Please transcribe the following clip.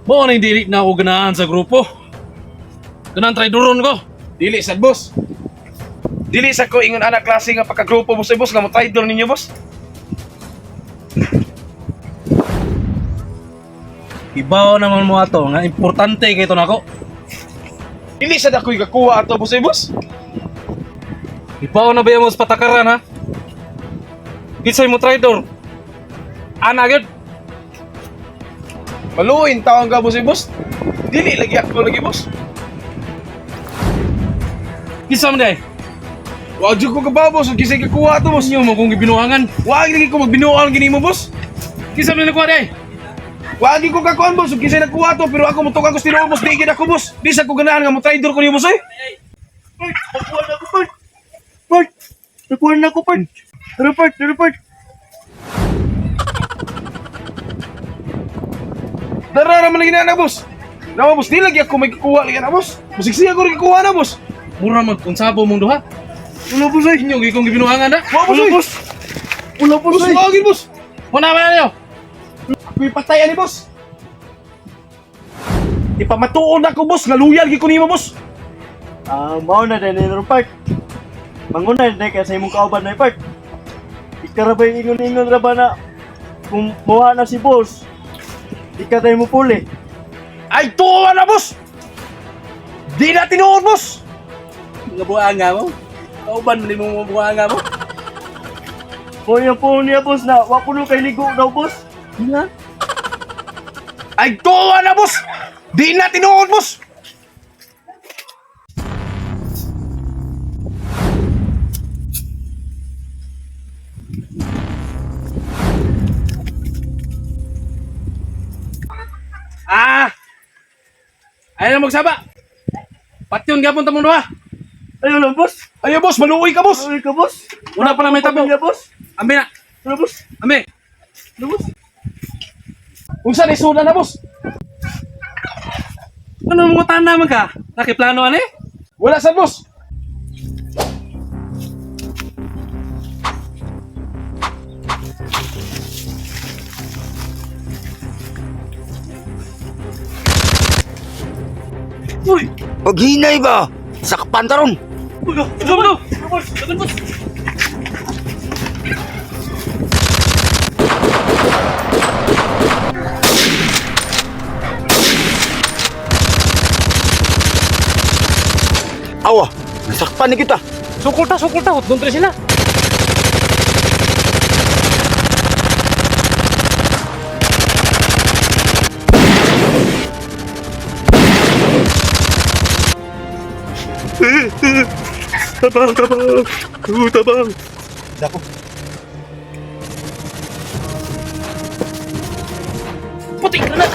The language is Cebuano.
Mo nang dili na ako ganahan sa grupo. Ganahan traidoron ko. Dili sad, boss. Dili sa ko ingon ana klase nga pagkagrupo, boss, eh, boss, nga mo traidor ninyo, boss. Ibaw naman mo ato nga importante kay ito nako. Dili sad ako'y kakuha ato, boss, eh, boss. Ibaw na ba yung mas patakaran ha? Kinsay mo traidor? Ana gyud. Maluin taong ka, boss, eh, boss. Dili lagi ako lagi, boss. Kinsa man day? Wa jud ko kabaw, boss, ug kinsay kakuha ato, boss. Inyo mo kong gibinuangan. Wa lagi ko magbinuang gini mo, boss. Kinsa man nakuha day? Wa ko kakuan, boss, ug kinsay nakuha ato, pero ako motukan ko sa tinuod, boss, di gid ako, boss. Di sa ko ganahan nga mo traidor ko nimo, boss, eh. Nakuha na ko, Bert! Bert! Nakuha na ko, Bert! Tara, Bert! Tara, Bert! Dara ra man lagi na, boss. Nawa, boss, di lagi ako may kukuha lagi na, boss. Musiksiya ko rin kukuha na, boss. Mura magkonsabo mong duha. Wala, boss, ay! Inyo gyud kong gibinuangan ha. Wa, boss, Wala, oy. boss! Wala, boss, Boss, ay! wa gid, boss. Muna man niyo. Ako'y patay ani, boss. Ipamatuon ako, boss, nga loyal gid ko nimo, boss. Ah, mao na din ni Rupert. Manguna din kay sa imong kauban na Rupert. Ika ra ba yung ingon-ingon ra ba na kung muha na si boss, ika tayo mo puli. Ay, tuwa na, boss. Di na tinuod, boss. Nga buanga mo. Kauban man mo buanga mo. Po niya boss na wa kuno kay ligo daw boss. Nga? Ay, tuwa na, boss. Di na tinuod, boss. Ah! Ayaw na magsaba. Patyon gapon ta mong duha. Ayaw lang boss. Ayaw, boss, maluoy ka, boss. Ay ka boss. Wala pa na may tabo. Pamilya boss. Ambi na. Wala boss. Ambi. Wala boss. Unsa na isudan na, boss? Ano mo tanan man ka? Nakiplano ani? Wala sad, boss. Uy! Paghinay ba? Sakpan ta ron. Uy! Go, go! Laban, boss! Awa, nasakpan ni kita. Sukol ta, sukol ta. Hotdog sila. Tabang tabang. Tabang. Dako. Puti ka na!